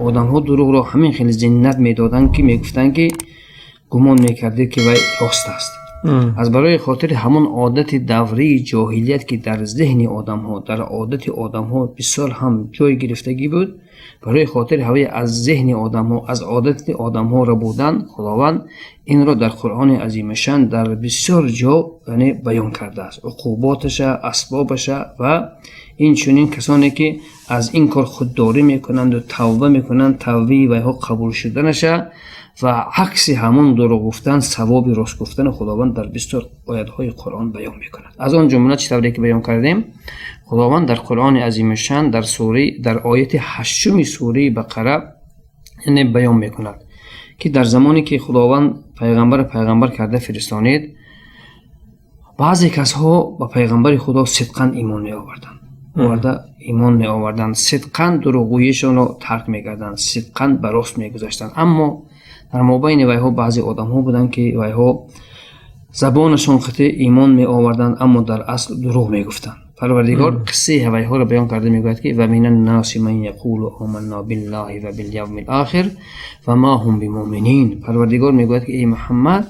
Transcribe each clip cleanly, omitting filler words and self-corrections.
Одамҳо дурӯғро ҳамин хеле зинат медоданд, ки мегуфтанд, ки гумон мекардед, ки вай рост аст. Аз барои хотири ҳамон одати давраи ҷоҳилият, ки дар зеҳни одамҳо, дар одати одамҳо бисёр ҳам ҷой гирифтагӣ буд, барои хотири ҳавои аз зеҳни одамҳо, аз одати одамҳо рабудан, Худованд инро дар Қуръони азимушшаън дар бисёр ҷо, яъне, баён кардааст уқуботаша, асбобаша ва инчунин касоне, ки аз ин кор худдорӣ мекунанду тавба мекунанд, тавбаи вайҳо қабул шуданаша ва акси ҳамон дурӯғ гуфтан савоби рост гуфтани Худованд дар бисёр оятҳои Қуръон баён мекунад. Аз он ҷумла, чӣ тавре ки баён кардем, Худованд дар Қуръони азимушшаън дар сураи, дар ояти 8-уми сураи Бақара, яъне, баён мекунад, ки дар замоне ки Худованд пайғамбарро пайғамбар карда фиристонид, баъзе касҳо ба пайғамбари Худо сидқан имон меоварданд, оварда имон меоварданд, сидқан дурӯғгӯишонро тарк мекарданд, сидқан ба рост мегузаштанд. Аммо дар мобайни вайҳо баъзе одамҳо буданд, ки вайҳо забонашон қати имон меоварданд, аммо дар асл дурӯғ мегуфтанд. Парвардигор қиссаи ҳавайҳоро баён карда мегӯяд, ки ва мина ннаси ман яқулу оманна биллаҳи ва билявми лохир ва ма ҳум бимуминин. Парвардигор мегӯяд, ки эй Муҳаммад,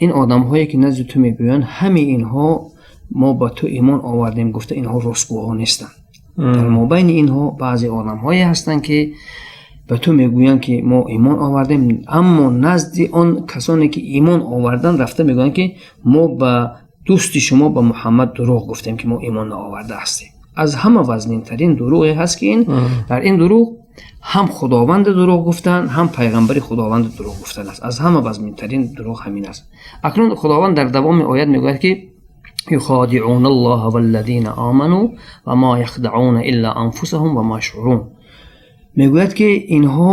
ин одамҳое, ки назди ту мегӯянд, ҳамаи инҳо мо ба ту имон овардем гуфта, инҳо ростгӯҳо нестанд. Дар мобайни инҳо баъзе одамҳое ҳастанд, ки ба ту мегӯянд, ки мо имон овардем, аммо назди он касоне, ки имон овардан, рафта мегӯянд, ки мо ба дӯсти шумо, ба Муҳаммад, дурӯғ гуфтем, ки мо имон наоварда ҳастем. Аз ҳама вазнинтарин дурӯғе ҳаст, ки ин дар ин дурӯғ ҳам Худованди дурӯғ гуфтан, ҳам пайғамбари Худованди дурӯғ гуфтан аст. Аз ҳама вазнинтарин дурӯғ ҳамин аст. Акнун Худованд дар давоми оят мегӯяд, ки يخادعون الله والذين آمنوا وما يخدعون إلا أنفسهم وما يشعرون. Мегӯяд, ки инҳо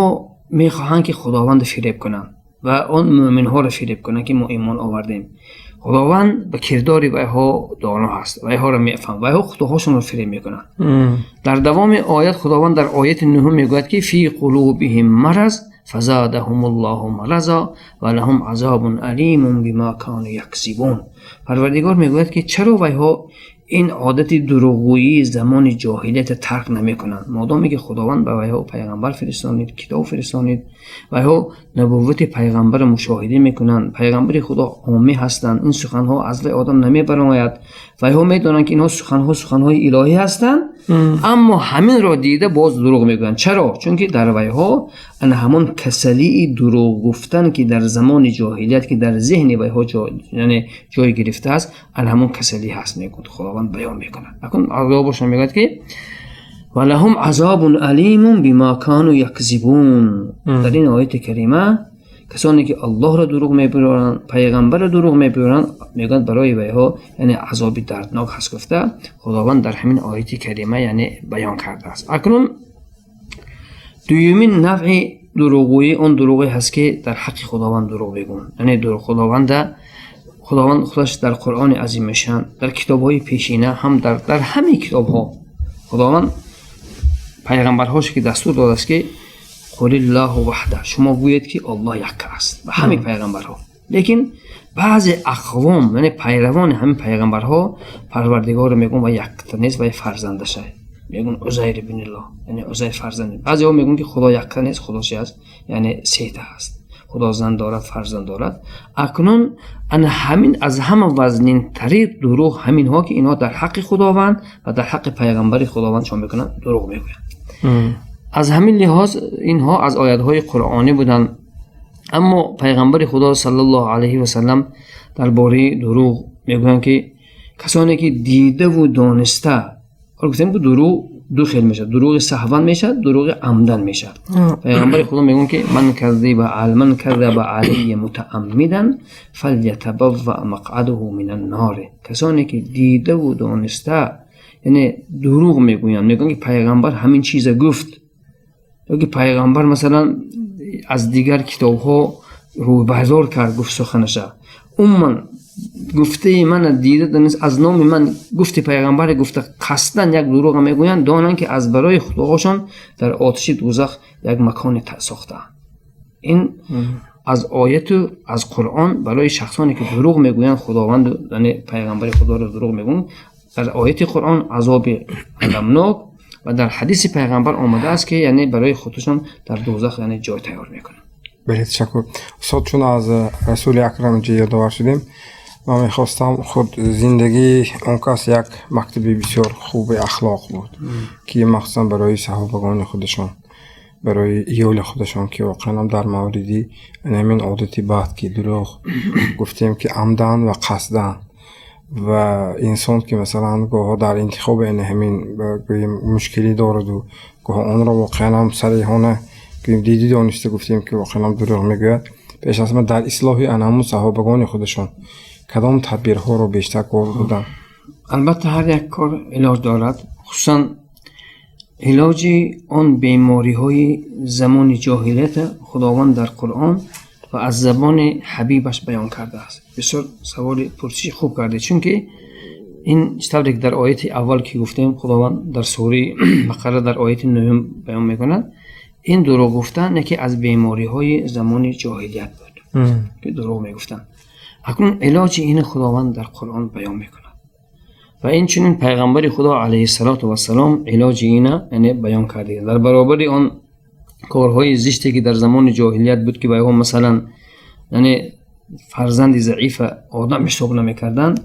мехоҳанд, ки Худовандро фиреб кунанд ва он мӯъминҳоро фиреб кунанд, ки мо имон овардем. Худованд ба кирдори вайҳо доно ҳаст, вайҳоро мефаҳмад, вайҳо худоҳошонро фиреб мекунанд. Дар давоми оят Худованд дар ояти 9-ум мегӯяд, ки في قلوبهم مرض فزادهم الله مرضا ولهم عذاب أليم بما كانوا يكذبون. Парвардигор мегӯяд, ки чаро вайҳо ин одати дурӯғгӯии замони ҷоҳилиятро тарк намекунанд, модоме ки Худованд ба вайҳо пайғамбар фиристонид, китоб фиристонид, вайҳо набуввати пайғамбарро мушоҳида мекунанд, пайғамбари Худо ҳомӣ ҳастанд, ин суханҳо аз вай одам намебарояд, вайҳо медонанд, ки инҳо суханҳо суханҳои илоҳӣ ҳастанд, аммо ҳаминро дида боз дурӯғ мегӯянд. Чаро? Чунки дар вайҳо ана ҳамон касалии дурӯғ гуфтан, ки дар замони ҷоҳилият, ки дар зеҳни вайҳо, яъне, ҷой гирифтааст, ана ҳамон касалӣ ҳаст, мегӯяд Худованд, баён мекунад. Акун азобошон мегӯяд, ки ولهم عذاب أليم بما كانوا يكذبون. Дар ин ояти карима касоне, ки Аллоҳро дурӯғ мебиёранд, пайғамбарро дурӯғ мебиёранд, мегӯянд, барои вайҳо, яъне, азоби дарднок ҳаст гуфта, Худованд дар ҳамин ояти карима, яъне, баён кардааст. Акнун дуюмин навъи дурӯғгӯӣ он дурӯғе ҳаст, ки дар ҳаққи Худованд дурӯғ бегӯянд, яъне Худованда. Худованд худаш дар Қуръони азимушшаън, дар китобҳои пешина ҳам, дар ҳамаи китобҳо Худованд пайғамбарҳоше, ки дастур додааст, ки قل الله وحده, шумо гӯед, ки Аллоҳ якка аст, ба ҳамаи пайғамбарҳо. Лекин баъзе ақвом, яъне пайравони ҳамин пайғамбарҳо, Парвардигорро мегӯянд, ва якта нест, вай фарзандаша мегӯянд, Узайр ибниллоҳ, яъне Узайр фарзанд. Баъзеҳо мегӯянд, ки Худо якта нест, Худо чи аст, яъне сета аст, Худо зан дорад, фарзанд дорад. Акнун ана ҳамин аз ҳама вазнинтарин дурӯғ ҳаминҳо, ки инҳо дар ҳаққи Худованд ва дар ҳаққи пайғамбари Худованд чо мекунанд? Дурӯғ мегӯянд. Аз ҳамин лиҳоз инҳо аз оятҳои қуръонӣ буданд. Аммо пайғамбари Худо саллаллоҳу алайҳи васалам дар бораи дурӯғ мегӯянд, ки касоне, ки дидаву дониста, гуфтем, ки дурӯғ ду хел мешавад: дурӯғи саҳван мешавад, дурӯғи амдан мешавад. Пайғамбари Худо мегӯянд, ки من كذب علي متعمدا فليتبوأ مقعده من النار. Касоне, ки дидаву дониста, яъне, дурӯғ мегӯянд, мегӯянд, ки пайғамбар ҳамин чиза гуфт ё ки пайғамбар, масалан, аз дигар китобҳо рӯйбардор кард, гуфт суханаша, умуман гуфтаи мана дида донист, аз номи ман гуфти пайғамбаре гуфта, қасдан як дурӯға мегӯянд, донанд, ки аз барои худоҳошон дар оташи дӯзах як маконе сохтаанд. Ин аз ояту аз Қуръон барои шахсоне, ки дурӯғ мегӯянд, Худованду, яъне пайғамбари Худоро дурӯғ мегӯянд, дар ояти Қуръон азоби аламнок. Ва дар ҳадиси пайғамбар омадааст, ки яъне барои худашон дар дӯзах яъне ҷой тайёр мекунанд. Бале, ташаккур, устод. Чун аз Расули Акрам инҷа ёдовар шудем, ман мехостам, худ зиндагии он кас як мактаби бисёр хуби ахлоқ буд, ки махсусан барои саҳобагони худашон, барои иёли худашон, ки воқеан дар мавриди ҳамин одати бад, ки дурӯғ гуфтем, ки амдан ва қасдан, ва инсон ки масалан гоҳо дар интихоби ана ҳамин гӯем мушкилӣ дораду, гоҳо онро воқеан ҳам сариҳона гӯем диди дониста гуфтем, ки воқеан ҳам дурӯғ мегӯяд, пеш аз ҳама дар ислоҳи ана ҳамун саҳобагони худашон кадом тадбирҳоро бештар кор буданд? Албатта, ҳар як кор илоҷ дорад, хусусан илоҷи он бемориҳои замони ҷоҳилията Худованд дар Қуръон ва аз забони ҳабибаш баён кардааст. Бисёр саволи пурсиши хуб кардед, чунки ин чӣ тавре ки дар ояти аввал ки гуфтем, Худованд дар сураи Бақара дар ояти нӯҳум баён мекунад: ин дурӯғ гуфтан яке аз бемориҳои замони ҷоҳилият буд, ки дурӯғ мегуфтанд. Акнун илоҷи ини Худованд дар Қуръон баён мекунад ва инчунин пайғамбари Худо алайҳиссалоту вассалом илоҷи ина яъне баён карда. Дар баробари он корҳои зиште, ки дар замони ҷоҳилият буд, ки вайҳо масалан яъне фарзанди заифа одам ҳисоб намекарданд,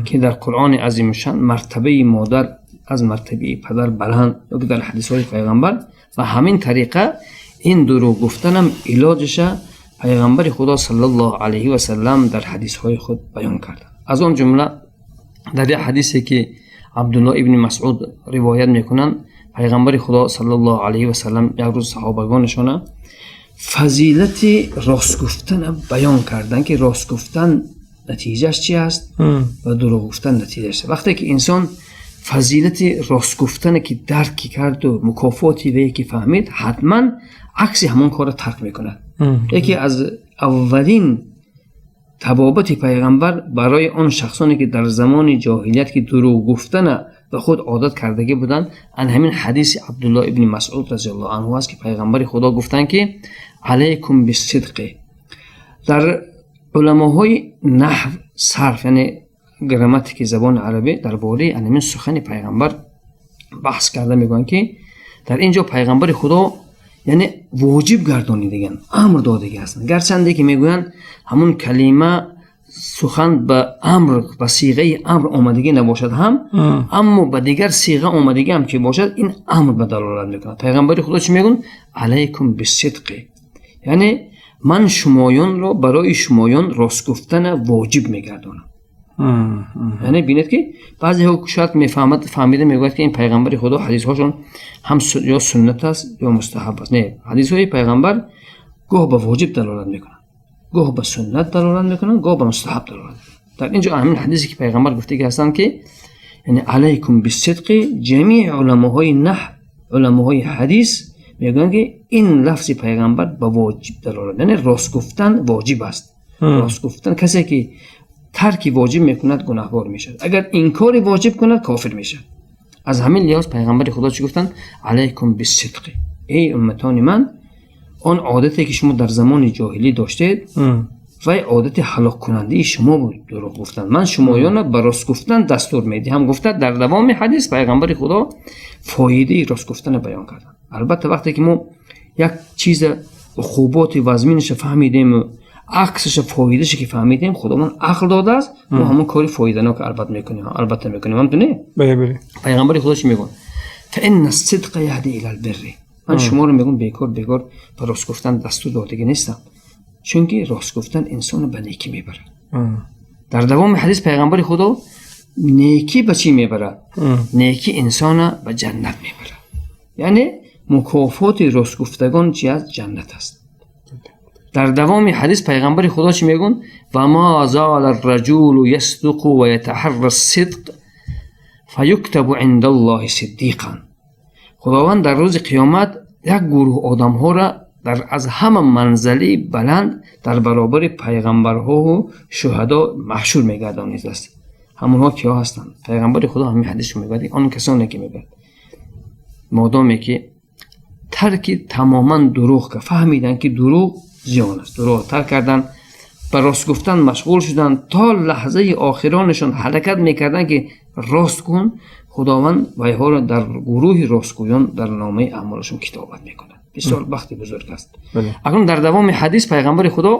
ки дар Қуръони азимушшан мартабаи модар аз мартабаи падар баланд, ё ки дар ҳадисҳои пайғамбар, ва ҳамин тариқа ин дурӯғ гуфтанам илоҷиша пайғамбари Худо саллаллоҳу алайҳи васаллам дар ҳадисҳои худ баён карданд. Аз он ҷумла дар як ҳадисе, ки Абдулло ибни Масъуд ривоят мекунанд, пайғамбари Худо саллаллоҳу алайҳи васаллам як рӯз саҳобагонашона фазилати рост гуфтана баён карданд, ки рост гуфтан натиҷааш чи аст ва дурӯғ гуфтан натиҷааш. Вақте ки инсон фазилати рост гуфтане ки дарк карду мукофоти вее ки фаҳмид, ҳатман акси ҳамон корро тарк мекунад. Яке аз аввалин табобати пайғамбар барои он шахсоне, ки дар замони ҷоҳилият ки дурӯғ гуфтана ба худ одат кардагӣ буданд, ан ҳамин ҳадиси Абдулло ибни Масъуд разиаллоҳу анҳу аст, ки пайғамбари Худо гуфтанд, ки алайкум биссидқи. Дар уламоҳои наҳв, сарф, яъне грамматики забони арабӣ, дар бораи ҳамин сухани пайғамбар баҳс карда мегӯянд, ки дар ин ҷо пайғамбари Худо яъне воҷиб гардонидаган, амр додагӣ ҳастанд. Гарчанде ки мегӯянд, ҳамун калима, сухан ба амр, ба сиғаи амр омадагӣ набошад ҳам, аммо ба дигар сиға омадагӣ ҳам ки бошад, ин амр ба далолат мекунад. Пайғамбари Худо чӣ мегӯянд? Алайкум биссидқи, яъне ман шумоёнро, барои шумоён рост гуфтана воҷиб мегардонам. Яъне бинед, ки баъзеҳо шояд мефаҳмад, фаҳмида мегӯяд, ки ин пайғамбари Худо ҳадисҳошон ҳам ё суннат аст, ё мустаҳаб аст. Не, ҳадисҳои пайғамбар гоҳ ба воҷиб далолат мекунанд, гоҳ ба суннат далолат мекунанд, гоҳ ба мустаҳаб далолат. Дар ин ҷо ҳамин ҳадисе, ки пайғамбар гуфтагӣ ҳастанд, ки яъне алайкум биссидқи, ҷамии уламоҳои наҳв, уламоҳои ҳадис мегӯянд, ки ин лафзи пайғамбар ба воҷиб далолат, яъне рост гуфтан воҷиб аст. Рост гуфтан, касе ки тарки воҷиб мекунад, гунаҳкор мешавад, агар инкори воҷиб кунад, кофир мешавад. Аз ҳамин лиҳоз пайғамбари Худо чӣ гуфтанд? Алайкум биссидқи, эй умматони ман, он одате, ки шумо дар замони ҷоҳилӣ доштед, вай одати ҳалоккунандаи шумо буд, дурӯғ гуфтан. Ман шумоёнро ба рост гуфтан дастур медиҳам, гуфта, дар давоми ҳадис пайғамбари Худо фоидаи рост гуфтанро баён карданд. Албатта, вақте ки мо як чиза уқуботи вазминаша фаҳмидему аксаша, фоидаша ки фаҳмидем, Худованд ақл додааст, мо ҳамон кори фоиданок албат мекунем, албатта мекунем, ҳамту не? Бале. Пайғамбари Худо чӣ мегӯяд? Фаинна сидқа яҳди илал бирри. Ман шуморо мегӯям, бекор бекор ба рост гуфтан дастур додагӣ нестам, чунки рост гуфтан инсонро ба некӣ мебарад. Дар давоми ҳадис пайғамбари Худо некӣ ба чӣ мебарад? Некӣ инсона ба ҷаннат мебарад. Яъне мукофоти ростгуфтагон чи аст? Ҷаннат аст. Дар давоми ҳадис пайғамбари Худо чӣ мегӯянд? Ва ма зала рраҷулу ясдуқу ва ятаҳарра сидқ фаюктабу индаллоҳи сиддиқан. Худованд дар рӯзи қиёмат як гурӯҳ одамҳоро дар аз ҳама манзалаи баланд, дар баробари пайғамбарҳову шуҳадо маҳшур мегардонидааст. Ҳамонҳо киҳо ҳастанд? Пайғамбари Худо ҳамин ҳадисро мегӯяд: он касоне ки, мегӯяд, модоме ки тарки тамоман дурӯғ кард, фаҳмиданд, ки дурӯғ зиён аст, дурӯғ тарк карданд, ба рост гуфтан машғул шуданд, то лаҳзаи охиронашон ҳаракат мекарданд, ки Рост гӯн, Худованд вайҳоро дар гурӯҳи ростгӯён дар номаи аъмолашон китобат мекунад. Бисёр бахти бузург аст. Акнун дар давоми ҳадис пайғамбари Худо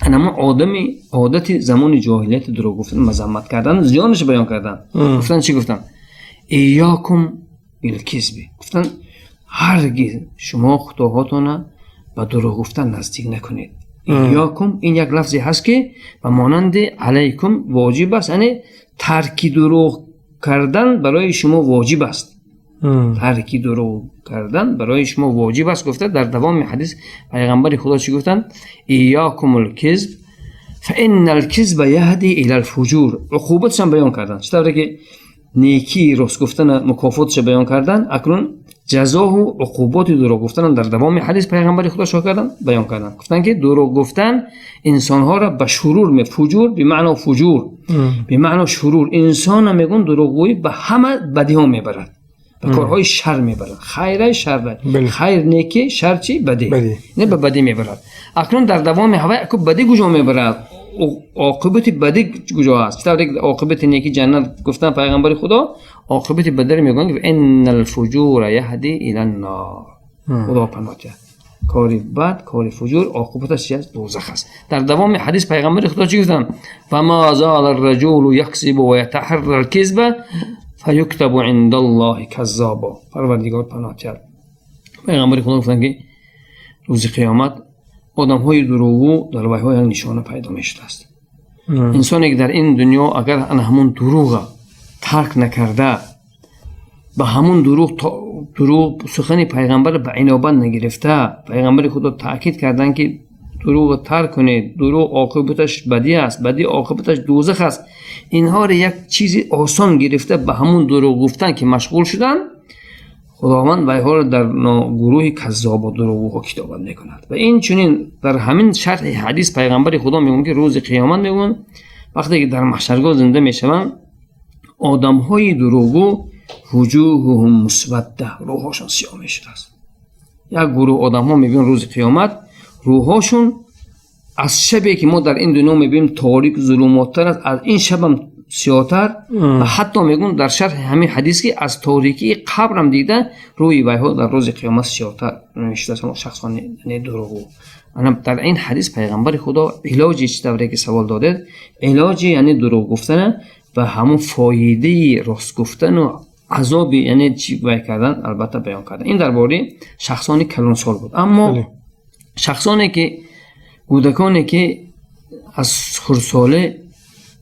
ҳамон одами одати замони ҷоҳилияти дурӯғ гуфтан мазаммат кардан, зиёнаш баён кардан. Гуфтан, чӣ гуфтан? إياكم والكذب. Гуфтан, ҳаргиз шумо худоҳотона ба дурӯғ гуфтан наздик накунед. إياكم ин як лафзе ҳаст, ки ба монанди عليكم воҷиб аст, яъне тарки дурӯғ кардан барои шумо воҷиб аст, тарки дурӯғ кардан барои шумо воҷиб аст, гуфта. Дар давоми ҳадис пайғамбари Худо чӣ гуфтанд? إياكم والكذب فإن الكذب يهدي إلى الفجور. Уқубатшам баён карданд. Чӣ тавре ки некии рост гуфтана мукофотша баён карданд, акнун ҷазоҳу уқуботи дурӯғ гуфтанам дар давоми ҳадис пайғамбари Худо чӣ карданд? Баён карданд. Гуфтанд, ки дурӯғ гуфтан инсонҳоро ба шурур, فجور بمعنى فجور بمعنى شرور. Инсона, мегӯн, дурӯғгӯӣ ба ҳама бадиҳо мебарад, ба корҳои шар мебарад. Хайрай, шаррай, хайр неки, шар чи? Бадӣ. Не, ба бадӣ мебарад. Акнун дар давоми ҳавай бадӣ куҷо мебарад? Оқибати бадӣ куҷо аст? Чӣ тавре оқибати неки ҷаннат гуфтан пайғамбари Худо, оқибати бадиро мегӯянд: إن الفجور يهدي إلى النار. Худо паноҳ диҳад. Кори бад, кори фуҷур оқибаташ чи аст? Дӯзах аст. Дар давоми ҳадис пайғамбари Худо чӣ гуфтанд? فما زال الرجل يكذب ويتحرى الكذب فيكتب عند الله كذابا. Парвардигор паноҳ диҳад. Пайғамбари Худо гуфтанд, ки рӯзи қиёмат одамҳои дурӯғгӯ дар вайҳо як нишона пайдо мешудааст. Инсоне ки дар ин дунё агар ана ҳамун дурӯға тарк накарда, ба ҳамун дурӯғ сухани пайғамбар ба инобат нагирифта, пайғамбари Худо таъкид карданд, ки дурӯғро тарк кунед, дурӯғ оқибаташ бадӣ аст, бадӣ оқибаташ дӯзах аст. Инҳоро як чизи осон гирифта, ба ҳамун дурӯғ гуфтан ки машғул шуданд, Худованд вайҳоро дар гурӯҳи каззобу дурӯғгӯҳо китобат мекунад. Ва инчунин дар ҳамин шарҳи ҳадис пайғамбари Худо мегӯянд, ки рӯзи қиёмат, мегӯянд, вақте ки дар маҳшаргоҳ зинда мешаванд, одамҳои дурӯғгӯ وجوههم مسودة, рӯҳошон сиёҳ мешудааст. Як гурӯҳ одамҳо мебинанд, рӯзи қиёмат рӯҳошон аз шабе ки мо дар ин дунё мебинем торик, зулумоттар аст, аз ин шабам сиёҳтар. Ва ҳатто мегӯн дар шарҳи ҳамин ҳадис, ки аз торикии қабрам дида рӯи вайҳо дар рӯзи қиёмат сиёҳтар мешудааст, шахсони дурӯғгӯ. Ана дар ин ҳадис пайғамбари Худо илоҷи, чӣ тавре ки савол додед, илоҷи, яъне дурӯғ гуфтана ва ҳамун фоидаи рост гуфтану азоби, яъне чӣ вай кардан, албатта, баён кардан. Ин дар бораи шахсони калонсол буд. Аммо шахсоне ки, кӯдаконе ки аз хурдсоле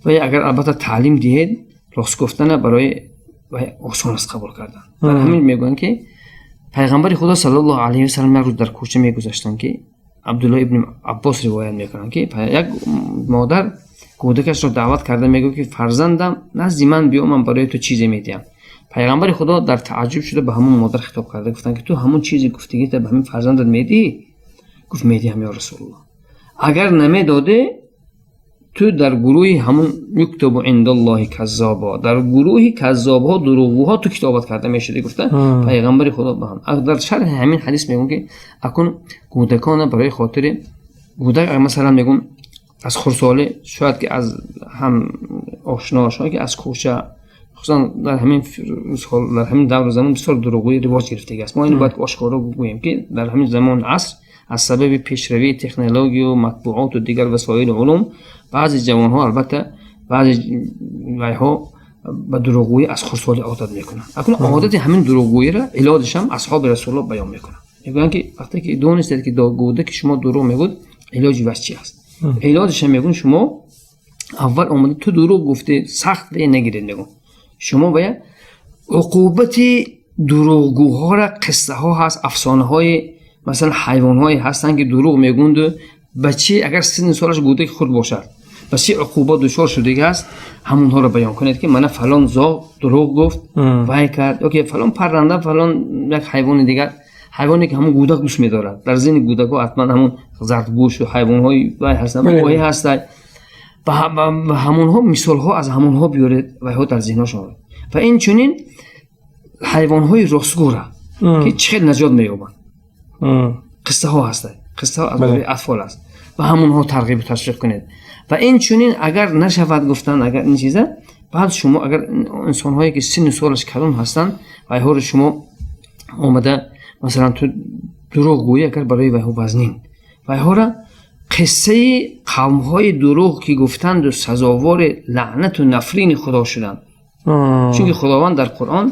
вай агар, албатта, таълим диҳед, рост гуфтана барои вай осон аст қабул кардан. Бар ҳамин мегӯянд, ки пайғамбари Худо صلى الله عليه وسلم як рӯз дар кӯча мегузаштанд, ки Абдулло ибни Аббос ривоят мекунанд, ки як модар кӯдакашро даъват карда мегӯяд, ки фарзандам, назди ман биё, ман барои ту чизе медиҳам. Пайғамбари Худо дар тааҷҷуб шуда, ба ҳамон модар хитоб карда гуфтанд, ки ту ҳамон чизе гуфтагита ба ҳамин фарзандат медиҳӣ? Гуфт: медиҳам, ё Расулуллоҳ. Агар намедодӣ, ту дар гурӯҳи ҳамун يكتب عند الله كذابا, дар гурӯҳи каззобҳо, дурӯғгӯҳо ту китобат карда мешудӣ, гуфта пайғамбари Худо. Ба ҳам дар шарҳи ҳамин ҳадис мегӯм, ки акун кӯдакона барои хотири кӯдак, масалан, мегӯм, аз хурдсолӣ, шояд ки аз ҳам ошно, шояд ки аз кӯча, хусусан дар ҳамин давру замон бисёр дурӯғгӯӣ ривоҷ гирифтагӣ аст. Мо ин бояд ошкоро гӯем, ки дар ҳамин замон, аср, аз сабаби пешравии технологию матбуоту дигар васоили улум, баъзе ҷавонҳо, албатта, баъзе вайҳо ба дурӯғгӯӣ аз хурдсолӣ одат мекунанд. Акнун одати ҳамин дурӯғгӯиро илоҷашам асҳоби Расулуллоҳ баён мекунанд. Мегӯянд, ки вақте ки донистед, ки кӯдаки шумо дурӯғ мегӯяд, илоҷи ваш чи аст? Илоҷашам, мегӯн, шумо аввал омада, ту дурӯғ гуфтӣ, сахт нагиред, мегӯн, шумо бояд уқубати дурӯғгӯҳоро, қиссаҳо ҳаст, афсонаҳои, масалан, ҳайвонҳое ҳастанд, ки дурӯғ мегӯнду ба чи, агар синни солаш кӯдаки хурд бошад, ба чи уқубат дучор шудагӣ аст, ҳамонҳоро баён кунед, ки мана фалон зоғ дурӯғ гуфт, вай кард, ё ки фалон парранда, фалон як ҳайвони дигар, ҳайвоне ки ҳамон кӯдак дӯст медорад. Дар зеҳни кӯдакҳо ҳатман ҳамон зардгӯшу ҳайвонҳои вай ҳастанд, оҳӣ ҳастанд. Ба ҳамонҳо мисолҳо аз ҳамонҳо биёред, вайҳо дар зеҳношон. Ва инчунин ҳайвонҳои ростгӯра ки чӣ хел наҷот меёбанд, қиссаҳо ҳастанд, қиссаҳо аз бораи атфол аст, ба ҳамонҳо тарғибу ташвиқ кунед. Ва инчунин агар нашавад, гуфтан, агар ин чиза Баъд шумо агар инсонҳое ки синну солаш калон ҳастанд, вайҳоро шумо омада, масалан, ту дурӯғ гӯӣ, агар барои вайҳо вазнин, вайҳоро қиссаи қавмҳои дурӯғ ки гуфтанду сазовори лаънату нафрини Худо шуданд, чунки Худованд дар Қуръон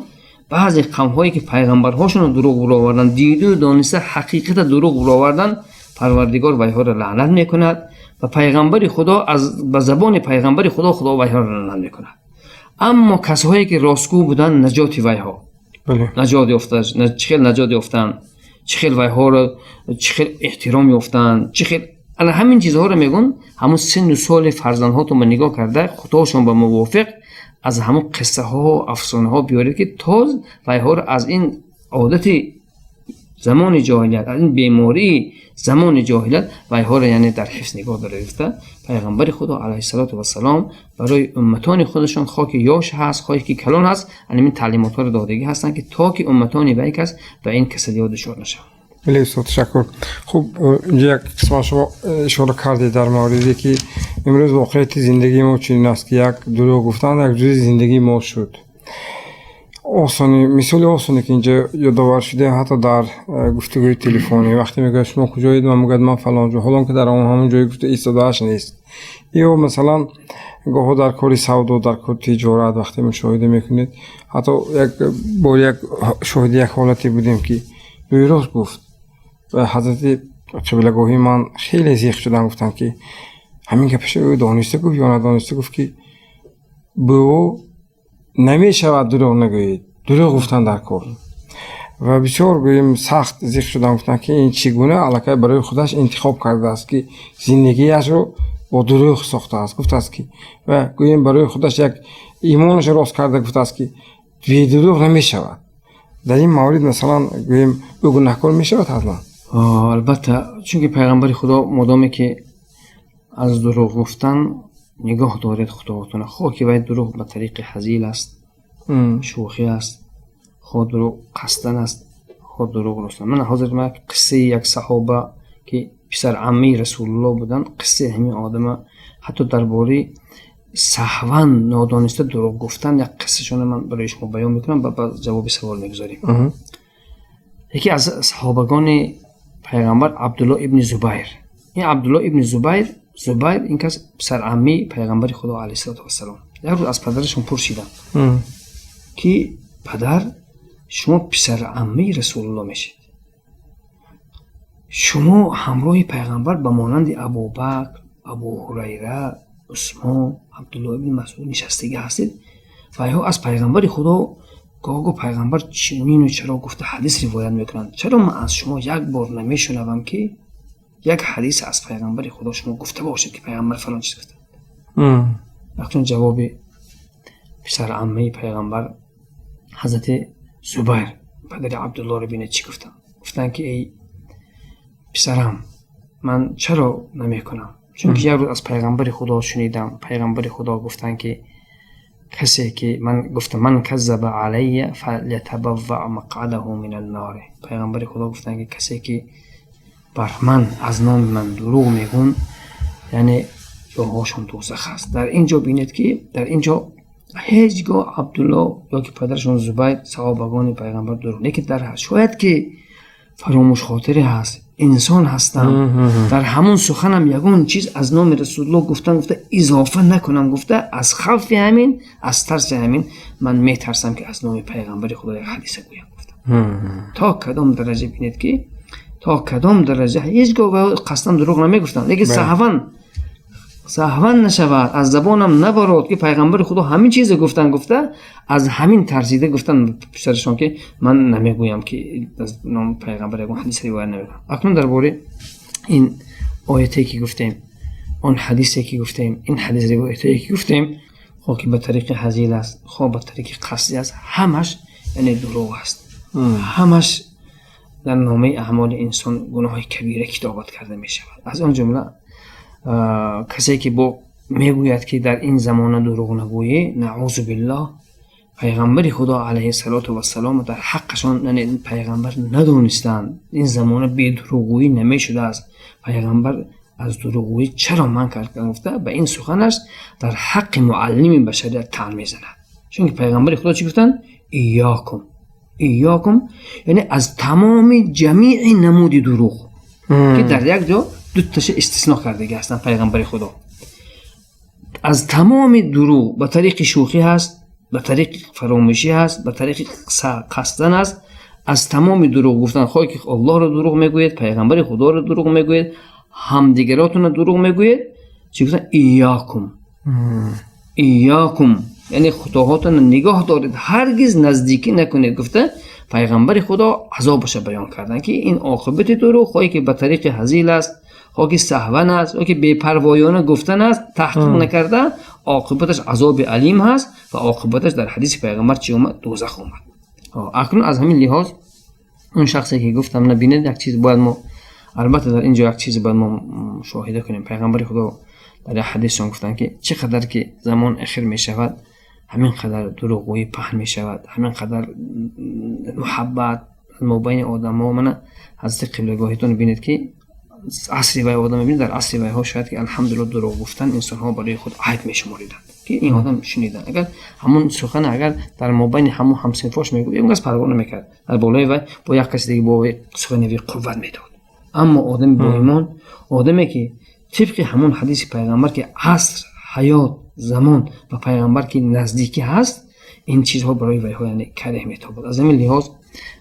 баъзе қавмҳое ки пайғамбарҳошонро дурӯғ бароварданд, диду дониста ҳақиқата дурӯғ бароварданд, Парвардигор вайҳоро лаънат мекунад ва пайғамбари Худо аз ба забони пайғамбари Худо Худо вайҳоро лаънат мекунад. Аммо касҳое ки ростгӯ буданд, наҷоти вайҳо наҷот ёфта, чӣ хел наҷот ёфтанд, чӣ хел вайҳоро чӣ хел эҳтиром ёфтанд, чӣ хел, ана ҳамин чизҳоро мегӯн. Ҳамун синну соли фарзандҳотон ба нигоҳ карда, худошон ба мувофиқ аз ҳамун қиссаҳо, афсонаҳо биёред, ки то вайҳоро аз ин одати замони ҷоҳилият, аз ин бемории замони ҷоҳилият вайҳоро, яъне, дар ҳифз нигоҳ дорад, гуфта пайғамбари Худо алайҳиссалоту вассалом барои умматони худашон, хоҳ ки ёш ҳаст, хоҳ ки калон ҳаст, ҳамин таълимотҳоро додагӣ ҳастанд, ки то ки умматони вай кас ба ин касалиҳо дучор нашаванд. Бале, устод, ташаккур. Хуб, инҷо як қисмат шумо ишора кардед дар мавриде ки имрӯз воқеияти зиндагии мо чунин аст, ки як дурӯғ гуфтан як ҷузъи зиндагии мо шуд. Осони мисоли осоне ки инҷо ёдовар шуда, ҳатто дар гуфтугӯи телефонӣ, вақте мегӯяд: «Шумо куҷоед?» Ман мегӯяд: «Ман фалон ҷо», ҳолон ки дар он ҳамон ҷое гуфта истодааш нест. Ё масалан, гоҳо дар кори савдо, дар кори тиҷорат вақте мушоҳида мекунед, ҳатто як бор як шоҳиди як ҳолате будем, ки рӯйрост гуфт ва ҳазрати қиблагоҳии ман хеле зиқ шуданд, гуфтанд, ки ҳамин гапашо ӯ дониста гуфт ё надониста гуфт, ки бӯ намешавад дурӯғ нагӯед, дурӯғ гуфтан дар кор. Ва бисёр, гӯем, сахт зиқ шуданд, гуфтанд, ки ин чӣ гуна аллакай барои худаш интихоб кардааст, ки зиндагиашро бо дурӯғ сохтааст, гуфтааст, ки ва, гӯем, барои худаш як имонашро рост карда гуфтааст, ки бедурӯғ намешавад. Дар ин маврид, масалан, гӯем, ӯ гунаҳкор мешавад ҳатман? Албатта, чунки пайғамбари Худо модоме ки аз дурӯғ гуфтан нигоҳ доред худоатона, хоҳ ки вай дурӯғ ба тариқи ҳазил аст, шӯхӣ аст, хоҳ дурӯғ қасдан аст, хоҳ дурӯғ рост. Ман ҳозир ман қиссаи як саҳоба, ки писараммаи Расулуллоҳ буданд, қиссаи ҳамин одама, ҳатто дар бораи саҳван, нодониста дурӯғ гуфтан, як қиссашонро ман барои шумо баён мекунам ва ба ҷавоби савол мегузорем. Яке аз саҳобагони пайғамбар, Абдулло ибни Зубайр. Ин Абдулло ибни Зубайр, ин кас писараммии пайғамбари Худо алайҳиссалоту вассалом. Як рӯз аз падарашон пурсиданд, ки падар, шумо писараммии Расулулло мешед, шумо ҳамроҳи пайғамбар ба монанди Абубакр, Абуҳурайра, Усмон, Абдулло ибни Масъуд нишастагӣ ҳастед. Вайҳо аз пайғамбари Худо гоҳ-гоҳ пайғамбар чунину чаро гуфта ҳадис ривоят мекунанд. Чаро ман аз шумо як бор намешунавам, ки як ҳадис аз пайғамбари Худо шумо гуфта бошед, ки пайғамбар фалон чиз гуфта? Акнун ҷавоби писараммаи пайғамбар, ҳазрати Зубайр, падари Абдуллоро бинед, чӣ гуфтанд. Гуфтанд, ки эй писарам, ман чаро намекунам? Чунки як рӯз аз пайғамбари Худо шунидам, пайғамбари Худо гуфтанд, ки касе ки ман гуфтам: «Ман каззаба алайя фалятабавва мақъадаҳу минан нор». Пайғамбари Худо гуфтанд, ки касе ки бар ман, аз номи ман дурӯғ мегӯн, яъне ҷоҳошон дӯзах аст. Дар ин ҷо бинед, ки дар ин ҷо ҳеҷ гоҳ Абдулло ё ки падарашон Зубайр, саҳобагони пайғамбар, дурӯғ, лекин дар шояд ки фаромӯшхотире ҳаст, инсон ҳастам, дар ҳамон суханам ягон чиз аз номи Расулулло гуфтан гуфта изофа накунам гуфта, аз хавфи ҳамин, аз тарси ҳамин ман метарсам, ки аз номи пайғамбари Худо як ҳадиса гӯям, гуфтам. То кадом дараҷа, бинед, ки то кадом дараҷа ҳеҷ гоҳ қасдан дурӯғ намегуфтанд, лекин саҳван нашавад, аз забонам набарод, ки пайғамбари Худо ҳамин чизе гуфтан гуфта, аз ҳамин тарсида гуфтан писарашон, ки ман намегӯям, ки аз номи пайғамбар ягон ҳадис ривоят намекунам. Акнун дар бораи ин ояте ки гуфтем, он ҳадисе ки гуфтем, ин ҳадис ривоятое ки гуфтем, хоҳ ки ба тариқи ҳазил аст, хоҳ ба тариқи қасдӣ аст, ҳамаш, яъне, дурӯғ аст. Ҳамаш дар номаи аъмоли инсон гуноҳи кабира китобат карда мешавад. Аз он ҷумла касе ки бо мегӯяд, ки дар ин замона дурӯғ нагӯӣ, наъузу биллоҳ, пайғамбари Худо алайҳиссалоту вассалом дар ҳаққашон, яъне пайғамбар надонистанд, ин замона бедурӯғгӯӣ намешудааст. Пайғамбар Аз дурӯғгӯӣ чаро манъ карданд гуфта, ба ин суханаш дар ҳаққи муаллими башарият таън мезанад. Чунки пайғамбари Худо чӣ гуфтанд? Иёкум, иёкум, яъне аз тамоми ҷамии намуди дурӯғ, ки дар як ҷо дуташа истисно кардагӣ ҳастанд пайғамбари Худо. Аз тамоми дурӯғ ба тариқи шӯхӣ ҳаст, ба тариқи фаромӯшӣ ҳаст, ба тариқи қасдан аст. Аз тамоми дурӯғ гуфтан, хоҳ ки Аллоҳро дурӯғ мегӯед, пайғамбари Худоро дурӯғ мегӯед, ҳамдигаротонро дурӯғ мегӯед. Чӣ гуфтанд? Иёкум, иёкум, яъне худоҳотонро нигоҳ доред, ҳаргиз наздикӣ накунед гуфта пайғамбари Худо азобашро баён карданд, ки ин оқибати дурӯғ, хоҳе ки ба тариқи ҳазил аст, хоҳ ки саҳван аст, ё ки бепарвоёна гуфтан аст, таҳқиқ накарда, оқибаташ азоби алим ҳаст ва оқибаташ дар ҳадиси пайғамбар чӣ омад? Дӯзах омад. Акнун аз ҳамин лиҳоз он шахсе ки гуфтам, набинед, як чиз бояд мо албатта дар ин ҷо як чиз бояд мо мушоҳида кунем. Пайғамбари Худо дар як ҳадисшон гуфтанд, ки чӣ қадар ки замон ахир мешавад, ҳамин қадар дурӯғгӯӣ паҳн мешавад, ҳамин қадар муҳаббат мобайни одамҳо. Мана ҳазрати қиблагоҳитон бинед, ки асри вай одам мебинед, дар асри вайҳо шояд ки алҳамдулилла дурӯғ гуфтан инсонҳо барои худ айб мешумориданд, ки ин одам шунидан, агар ҳамон сухан агар дар мобайни ҳамон ҳамсинфош мегуфт, ягон кас парво намекард, дар болои вай бо як каси дига бо вай сухани вай қувват медод. Аммо одами боимон, одаме ки тибқи ҳамон ҳадиси пайғамбар, ки аср, ҳаёт, замон ба пайғамбар ки наздикӣ ҳаст, ин чизҳо барои вайҳо яъне кареҳ метобад. Аз ҳамин лиҳоз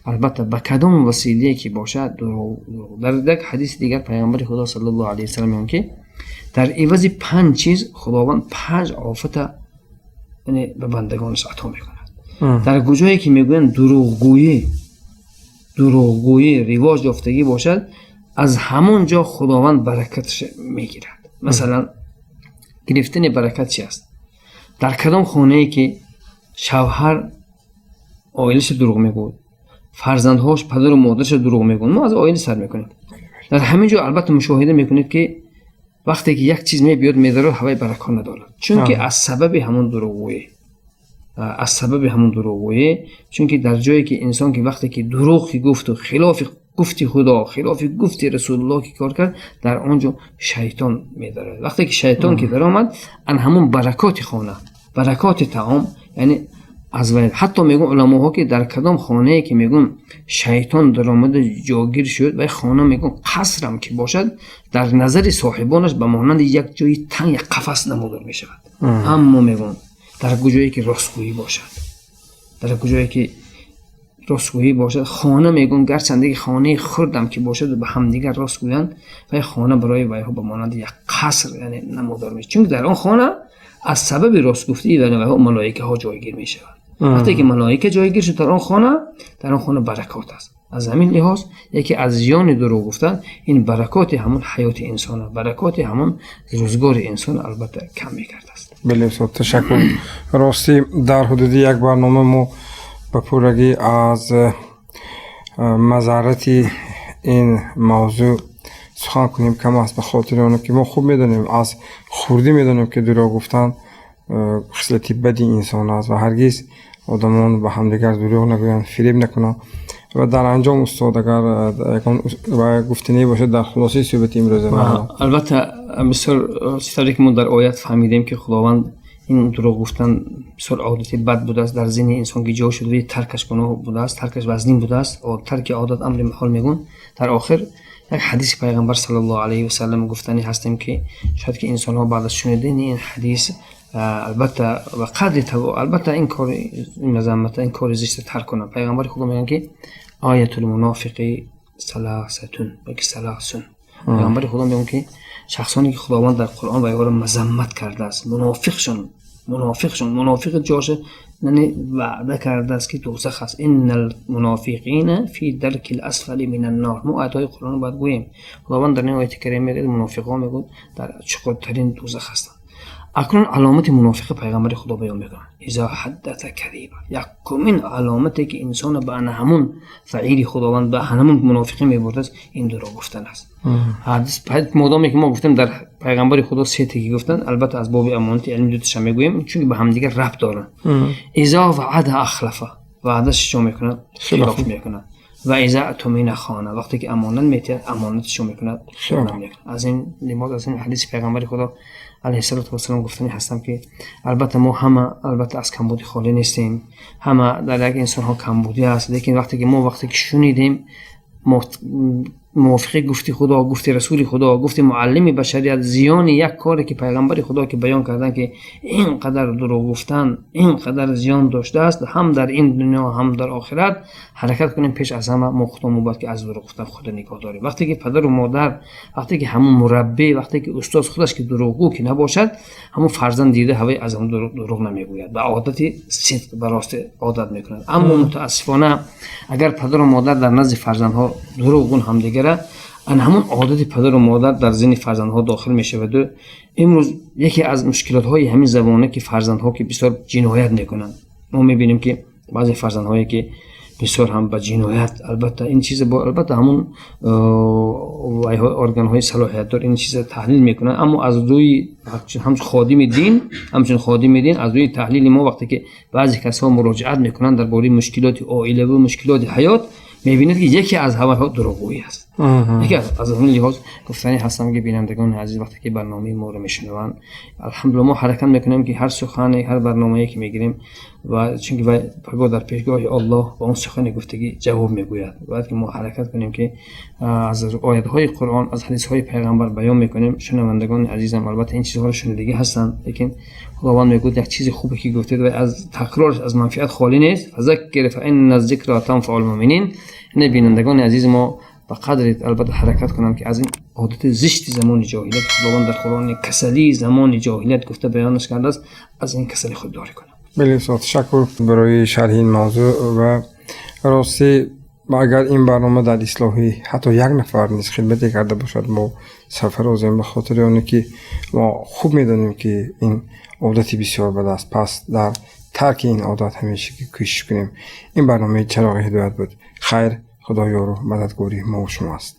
албатта ба кадом василае ки бошад дурӯғ. Дар як ҳадиси дигар пайғамбари Худо саллаллоҳу алайҳи васаллам мегӯянд, ки дар ивази панҷ чиз Худованд панҷ офата яъне ба бандагонаш ато мекунад. Дар куҷое ки мегӯянд дурӯғгӯӣ ривоҷ ёфтагӣ бошад, аз ҳамон ҷо Худованд баракаташ мегирад. Масалан, гирифтани баракат чи аст? Дар кадом хонае ки шавҳар оилаша дурӯғ мегӯяд, фарзандҳош падару модараша дурӯғ мегӯянд, мо аз оила сар мекунем. Дар ҳамин ҷо албатта мушоҳида мекунед, ки вақте ки як чиз мебиёд, медарод, ҳавай баракот надорад, чунки аз сабаби ҳамон дурӯғгӯӣ, аз сабаби ҳамон дурӯғгӯӣ. Чунки дар ҷое ки инсон ки вақте ки дурӯғ ки гуфту хилофи гуфти Худо, хилофи гуфти Расулуллоҳ ки кор кард, дар он ҷо шайтон медарояд. Вақте ки шайтон ки даромад, ан ҳамон баракоти хона, баракоти таом яъне аз вай. Ҳатто мегӯн уламоҳо, ки дар кадом хонае ки мегӯн шайтон даромада ҷогир шуд, вай хона мегӯн қасрам ки бошад, дар назари соҳибонаш ба монанди як ҷои танг, як қафас намудор мешавад. Аммо мегӯн дар куҷое ки ростгӯӣ бошад, дар куҷое ки ростгӯӣ бошад, хона мегӯн гарчанде ки хонаи хурдам ки бошад, ба ҳамдигар рост гӯянд, вай хона барои вайҳо ба монанди як қаср яъне намудор мешавад, чунки дар он хона аз сабаби ростгуфтии вайҳо малоикаҳо ҷойгир мешаванд. Вақте ки малоика ҷойгир шуд дар он хона, дар он хона баракот аст. Аз ҳамин лиҳоз яке аз зиёни дурӯғ гуфтан ин баракоти ҳамон ҳаёти инсон, баракоти ҳамон рӯзгори инсон албатта кам мекардааст. Бале, устод, ташаккур. Ростӣ, дар ҳудуди як барнома мо ба пуррагӣ аз мазаррати ин мавзӯъ сухан кунем, кам аст, ба хотири оне ки мо хуб медонем, аз хурдӣ медонем, ки дурӯғ гуфтан хислати бади инсон аст ва ҳаргиз одамон ба ҳамдигар дурӯғ нагӯянд, фиреб накунанд. Ва дар анҷом, устод, агар ягон гуфтание бошад дар хулосаи суҳбати имрӯза. Албатта, бисёр чӣ ки мо дар оят фаҳмидем, ки Худованд ин дурӯғ гуфтан бисёр одати бад будааст, дар зеҳни инсон ки ҷо шуда, таркаш гуноҳ будааст, таркаш вазнин будааст, тарки одат амри муҳол мегӯн. Дар охир як ҳадиси пайғамбар саллаллоҳу алайҳи васаллам гуфтанӣ ҳастем, ки шояд ки инсонҳо баъд аз шунидани ин ҳадис албатта ба қадри албатта ин кори мазаммата, ин кори зишта тарк кунанд. Пайғамбари Худо мегӯянд, ки оятул мунофиқи саласатун ёки саласун. Пайғамбари Худо мегӯянд, ки шахсоне ки Худованд дар Қуръон вайҳоро мазаммат кардааст, мунофиқшон, мунофиқшон, мунофиқи ҷоша яъне ваъда кардааст, ки дӯзах аст. Иннал мунофиқина фи даркил асфали минан нор. Мо оятҳои Қуръон бояд гӯем. Худованд дар ин ояти карима мегӯяд, мунофиқон мегӯяд дар чуқуртарин дӯзах ҳастанд. Акнун аломати мунофиқи пайғамбари Худо баён мекунанд: изо ҳаддата кадиба. Якумин аломате ки инсона ба ана ҳамун ваиди Худованд, ба ҳамун мунофиқӣ мебурдааст, ин дурӯғ гуфтан аст. Ҳадис модоме ки мо гуфтем, дар пайғамбари Худо сете ки гуфтанд, албатта аз боби амонати илми дуташа мегӯем, чунки ба ҳамдигар рабт доранд. Изо ваъада ахлафа. Ваъдаш чо мекунад? Хилоф мекунад. Ва иза ӯтумина хона, вақте ки амонат метиҳад, амонатшо мекунад, хиёнат мекунад. Аз ин лиҳоз, аз ин ҳадиси пайғамбари Худо алайҳиссалоту вассалом гуфтанӣ ҳастам, ки албатта мо ҳама албатта аз камбудӣ холӣ нестем, ҳама дар як инсонҳо камбудӣ аст, лекин вақте ки мо вақте ки шунидем, мувофиқи гуфти Худо, гуфти Расули Худо, гуфти муаллими башарият, зиёни як коре ки пайғамбари Худо ки баён карданд, ки ин қадар дурӯғ гуфтан ин қадар зиён доштааст ҳам дар ин дунё, ҳам дар охират, ҳаракат кунем. Пеш аз ҳама мо худамон бояд ки аз дурӯғ гуфтан худро нигоҳ дорем. Вақте ки падару модар, вақте ки ҳамун мураббӣ, вақте ки устоз худаш ки дурӯғгӯ ки набошад, ҳамун фарзанд дида ҳавай аз ҳамун дурӯғ намегӯяд, ба одати сидқ, ба рости одат мекунад. Аммо мутаассифона, агар падару модар дар назди фарзандҳо дурӯғ гӯн ҳамдигара, ана ҳамун одати падару модар дар зеҳни фарзандҳо дохил мешаваду имрӯз яке аз мушкилотҳои ҳамин замона, ки фарзандҳо ки бисёр ҷиноят мекунанд. Мо мебинем, ки баъзе фарзандҳое ки бисёр ҳам ба ҷиноят, албатта ин чиз албатта ҳамун органҳои салоҳиятдор ин чиза таҳлил мекунанд, аммо аз рӯи ҳамчун ходими дин, аз рӯи таҳлили мо, вақте ки баъзе касҳо муроҷиат мекунанд дар бораи мушкилоти оилаву мушкилоти ҳаёт, мебинед, ки яке аз ҳавайҳо дурӯғгӯӣ аст. Яке аз ҳамин лиҳоз гуфтанӣ ҳастам, ки бинандагони азиз, вақте ки барномаи моро мешунаванд, алҳамдулилла, мо ҳаракат мекунем, ки ҳар сухане, ҳар барномае ки мегирем ва чунки вай пагоҳ дар пешгоҳи Оллоҳ ба он сухани гуфтагӣ ҷавоб мегӯяд, бояд ки мо ҳаракат кунем, ки аз оятҳои Қуръон, аз ҳадисҳои пайғамбар баён мекунем. Шунавандагони азизам албатта ин чизҳоро шунидагӣ ҳастанд, лекин Худованд мегӯяд: як чизи хубе ки гуфтед, вай аз такрораш аз манфиат холӣ нест. فذكر فإن الذكرى تنفع المؤمنين. Ина бинандагони азизи мо ба қадре албатта ҳаракат кунанд, ки аз ин одати зишти замони ҷоҳилият, Худованд дар Қуръон касалии замони ҷоҳилият гуфта баёнаш кардааст, аз ин касалӣ худдорӣ кунанд. Бале, устод, ташаккур барои шарҳи ин мавзӯъ. Ва ростӣ, агар ин барнома дар ислоҳи ҳатто як нафар низ хидмате карда бошад, мо сарфарозем, ба хотири оне ки мо хуб медонем, ки ин одати бисёр бад аст. Пас дар тарки ин одат ҳамеша кӯшиш кунем. Ин барномаи «Чароғи ҳидоят» буд. Хайр, Худо ёру мададгори мову шумо аст.